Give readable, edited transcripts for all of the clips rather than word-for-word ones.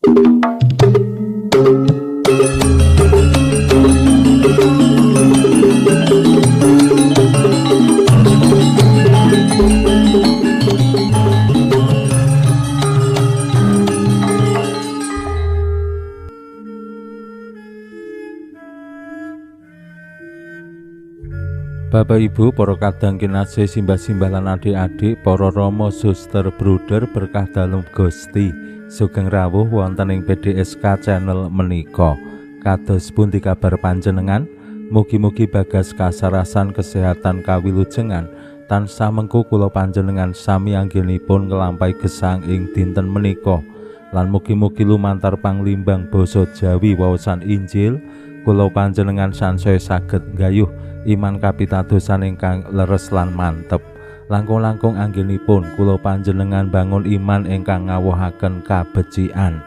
Bapak Ibu, para kadang kinasih, simbah-simbah lan adik-adik, para rama, suster, bruder berkah dalem Gusti. Sugeng rawuh wonten ing PDSK channel menika. Kados pundi kabar panjenengan? Mugi-mugi bagas kasarasan kesehatan kawilujengan tansah mengku kula panjenengan sami anggenipun nglampahi gesang ing dinten menika. Lan mugi-mugi lumantar panglimbang basa Jawi waosan Injil kula panjenengan sansaya saged nggayuh iman kapitadosan ingkang leres lan mantep. Langkung-langkung anggenipun kula panjenengan bangun iman ingkang ngawohaken kabecikan.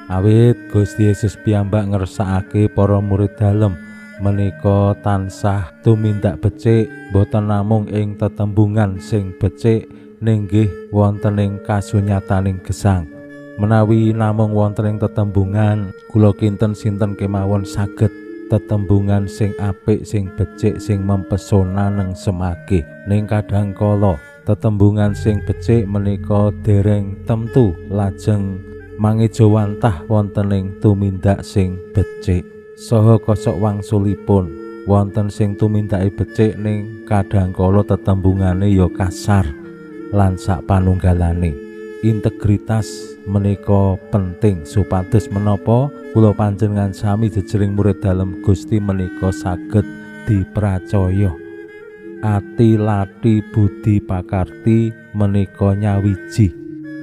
Awit Gusti Yesus piyambak ngersakake para murid dalem menika tansah tumindak becik, boten namung ing tetembungan sing becik, ning nggih wonten ing kasunyataning gesang. Menawi namung wonten ing tetembungan, kula kinten sinten kemawon saged tetembungan sing apik, sing becik, sing mempesona neng semake. Ning kadang kala tetembungan sing becik menika dereng temtu lajeng mangejawantah wonten ing tumindak sing becik. Saha kosok wangsulipun wonten sing tumindake becik ning kadang kala tetembungane ya kasar lan sak panunggalane. Integritas menika penting supados menapa kula panjenengan sami jejering murid dalem Gusti menika saged dipracaya. Ati lati budi pakarti menika nyawiji,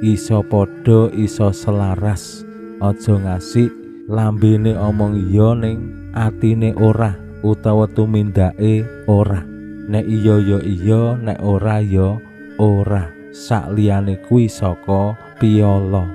iso padha iso selaras. Aja ngasih lambene omong iya ning atine ora utawa tumindake ora. Nek iya ya iya, nek ora ya ora. Sakliyane kuwi saka piyala.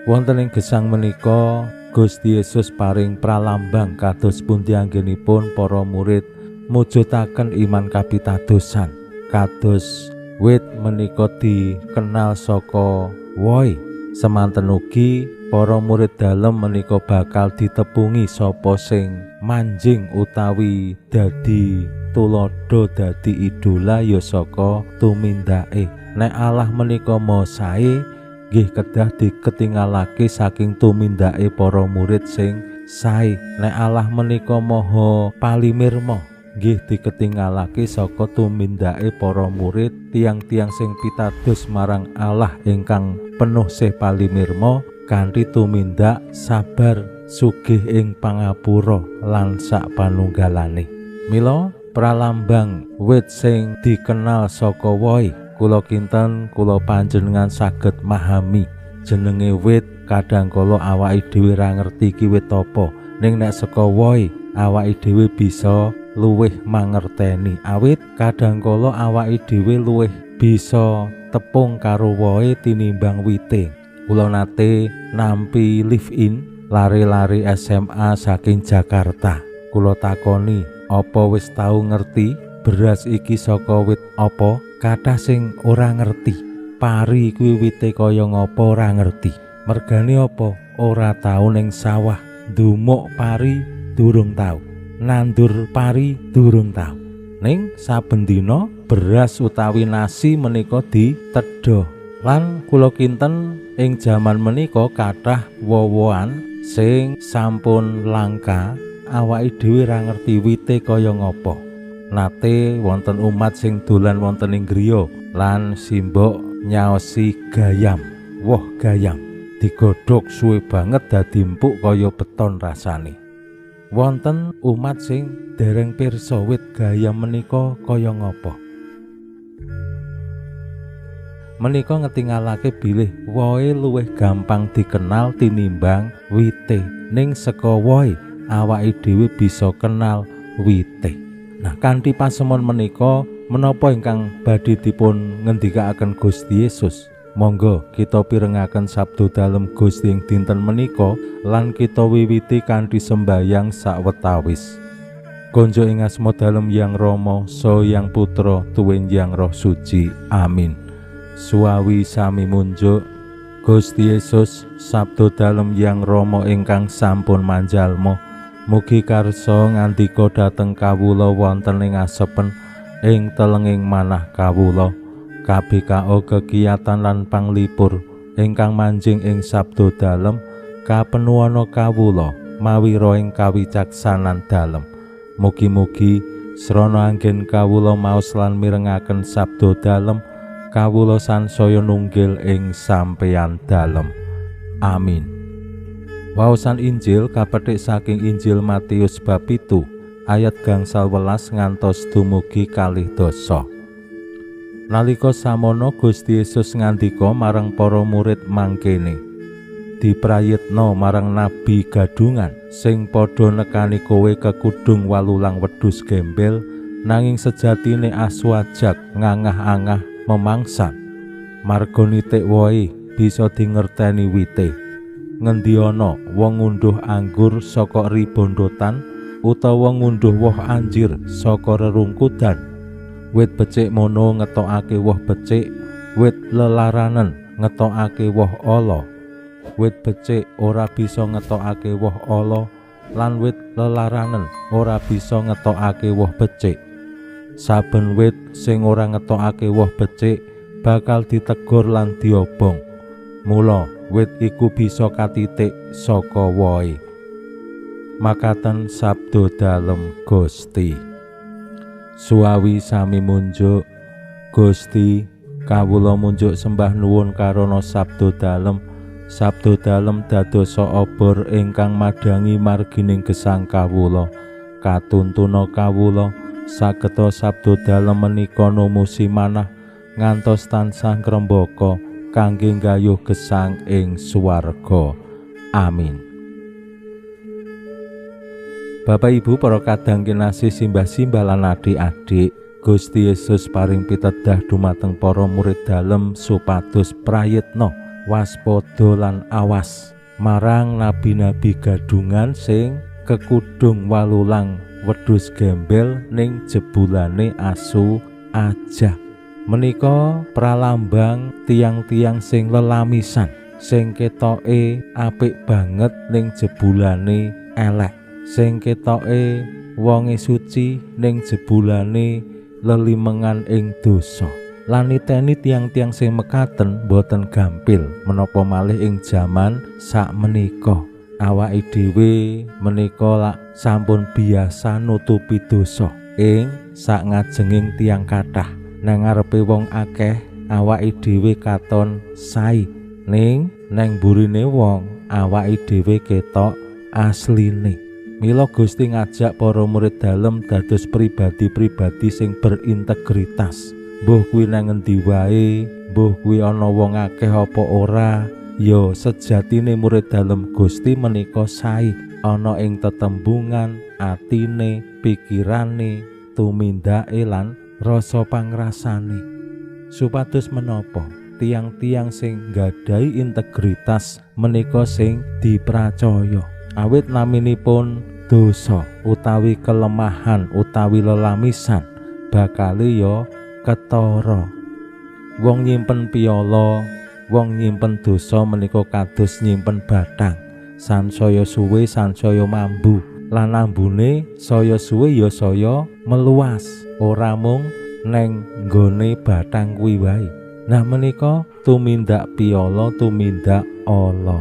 Wonten ing gesang menika Gusti Yesus paring pralambang kados pundi anggenipun para murid mujudaken iman kapitadosan. Kados wit menika dikenal saka wohe, semanten ugi para murid dalem menika bakal ditepungi sapa sing manjing utawi dadi tuladha, dadi idola ya saka tumindake. Nek Allah menika maha sae, nggih kedah diketingalake saking tumindake para murid sing sae. Nek Allah menika maha palimirma, nggih diketingalake saka tumindake para murid, tiang-tiang sing pitados marang Allah ingkang penuh sih palimirma kanthi tumindak sabar, sugih ing pangapura lan sak panunggalane. Mila pralambang wit sing dikenal saka wohe, kula kinten kula panjenengan saged mahami jenenge wit. Kadang kala awake dhewe ra ngerti iki wit apa, ning nek saka wohe awake dhewe bisa luwih mangerteni. Awit kadang kala awake dhewe luwih bisa tepung karo wohe tinimbang wite. Kula nate nampi live in lari-lari SMA saking Jakarta. Kula takoni, apa wis tau ngerti beras iki saka wit apa? Kathah sing ora ngerti. Pari kuwi wite kaya ngapa ora ngerti. Mergane apa? Ora tau ning sawah ndumuk pari durung tau, nandur pari durung tau. Ning saben dina beras utawi nasi menika ditedha. Lan kula kinten ing jaman menika kathah wowoan sing sampun langka, awake dhewe ra ngerti wite kaya ngapa. Nate wonten umat sing dolan wonten ing griya lan simbok nyaosi gayam, woh gayam digodhog suwe banget dadi empuk kaya beton rasane. Wonten umat sing dereng pirsa wit gayam menika kaya ngapa. Menika ngetingalake bilih wohe luwih gampang dikenal tinimbang wite. Ning saka wohe awake dhewe bisa kenal wite. Nah, kanthi pasemon menika menapa ingkang badhe dipun ngendikaaken Gusti Yesus? Monggo kita pirengaken sabda dalem Gusti ing dinten menika lan kita wiwiti kanthi sembayang sawetawis. Konjo ing asma dalem Yang Rama, Saha Yang Putra, tuwin Yang Roh Suci. Amin. Suawi sami munjuk. Gusti Yesus, sabda dalem Hyang Rama ingkang sampun manjalma, mugi karsa ngandika dhateng kawula wonten ing asepen ing telenging manah kawula. KBKO kekiyatan lan panglipur ingkang manjing ing sabda dalem kapenuwana kawula mawi rohing kawicaksanan dalem. Mugi-mugi srana anggen kawula maos lan mirengaken sabda dalem, kawula sansaya nunggil ing sampeyan dalem. Amin. Waosan Injil kapetik saking Injil Matius bab 7 ayat 18 ngantos dumugi 12. Nalika samono Gusti Yesus ngandika marang para murid mangkene, diprayitna marang nabi gadungan sing padha nekani kowe kekudung walulang wedhus gembel, nanging sejatine asu ajak ngangah-angah memangsan. Marga nitik wohe bisa dingerteni wite. Ngendi ana wong ngunduh anggur saka ribondotan utawa ngunduh woh anjir saka rerungkudan? Wit becik mono ngetokake woh becik, wit lelaranen ngetokake woh ala. Wit becik ora bisa ngetokake woh ala, lan wit lelaranen ora bisa ngetokake woh becik. Saben wit sing ora ngetokake woh becik bakal ditegur lan diobong. Mula wit iku bisa katitik saka wohe. Makaten sabda dalem Gusti. Suawi sami munjuk. Gusti, kawula munjuk sembah nuwun karana sabda dalem. Sabda dalem dadosa obor ingkang madhangi margining gesang kawula. Katuntuna kawula sageta sabda dalem menika numusi manah ngantos tansah ngrembaka kangge nggayuh gesang ing swarga. Amin. Bapak Ibu para kadang kinasih, simbah-simbah lan adik-adik, Gusti Yesus paring pitedah dumateng para murid dalem supados prayitna, waspada lan awas marang nabi-nabi gadungan sing kekudung walulang wedhus gembel ning jebulane asu ajak. Menika pralambang tiang-tiang sing lelamisan, sing ketoke apik banget ning jebulane elek, sing ketoke wonge suci ning jebulane lelimengan ing dosa. Lan niteni tiang-tiang sing mekaten boten gampil menapa malih ing jaman sakmenika. Awake dhewe menika lak sampun biasa nutupi dosa ing sakngajenging tiang kathah. Nang ngarepe wong akeh awake dhewe katon sae, ning nang burine wong awake dhewe ketok asline. Mila Gusti ngajak para murid dalem dados pribadi-pribadi sing berintegritas. Mbuh kuwi nang ngendi wae, mbuh kuwi ana wong akeh apa ora, ya sejatine murid dalem Gusti menika sae ana ing tetembungan atine, pikirane, tumindake lan rasa pangrasane. Supados menapa tiang-tiang sing nggadahi integritas menika sing dipracaya. Awit naminipun dosa utawi kelemahan utawi lelamisan bakale ya ketara. Wong nyimpen piala, wong nyimpen dosa menika kados nyimpen bathang. Sansaya suwe sansaya mambu, lan ambune saya suwe ya saya meluas, ora mung neng nggone bathang kuwi wae. Nah menika tumindak piala, tumindak ala.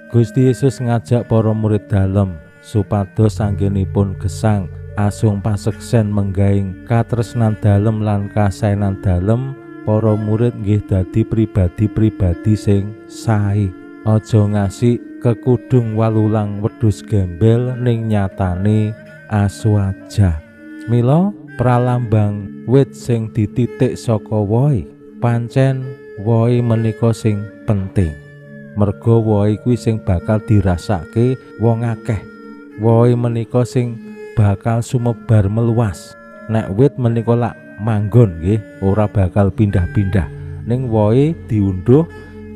Gusti Yesus ngajak para murid dalem supados anggenipun gesang asung paseksen menggaing katresnan dalem lan kasaenan dalem. Para murid nggih dadi pribadi-pribadi sing sae. Aja ngasih kekudung walulang wedhus gembel ning nyatane asu aja. Mila pralambang wit sing dititik saka wohe, pancen wohe menika sing penting. Merga wohe kuwi sing bakal dirasake wong akeh. Wohe menika sing bakal sumebar meluas. Nek wit menika lak manggon nggih, ora bakal pindah-pindah. Ning wohe diunduh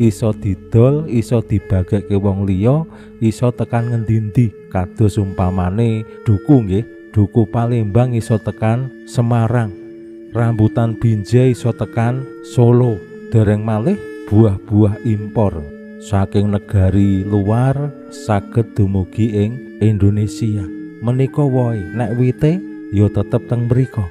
iso didol, iso dibagekke wong liya, iso tekan ngendi-endi. Kados umpamane duku nggih, duku Palembang iso tekan Semarang, rambutan Binjai iso tekan Solo. Dereng malih buah-buah impor saking negari luar saged dumugi ing Indonesia. Menika wohe, nek wite ya tetep teng mriku.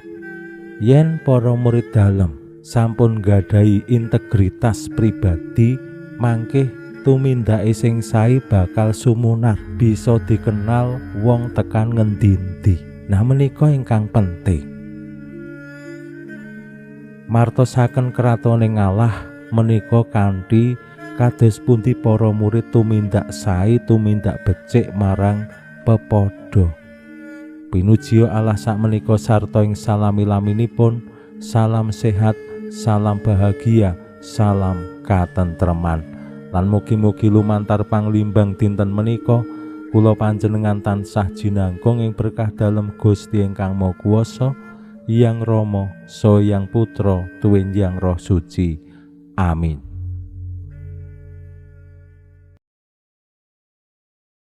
Yen para murid dalem sampun nggadahi integritas pribadi, mangke tumindake sing sae bakal sumunar, bisa dikenal wong tekan ngendi-endi. Nah menika ingkang penting. Martosaken kratone Allah menika kanthi kados pundi para murid tumindak sae, tumindak becik marang pepadha. Pinuji Allah sakmenika sarta ing salami-laminipun, salam sehat, salam bahagia, salam katentreman. Lan mugi-mugi lumantar panglimbang dinten menika kula panjenengan tansah jinangkung ing berkah dalem Gusti ingkang Maha Kuwasa, Hyang Rama, Saha Hyang Putra, tuwin Hyang Roh Suci. Amin.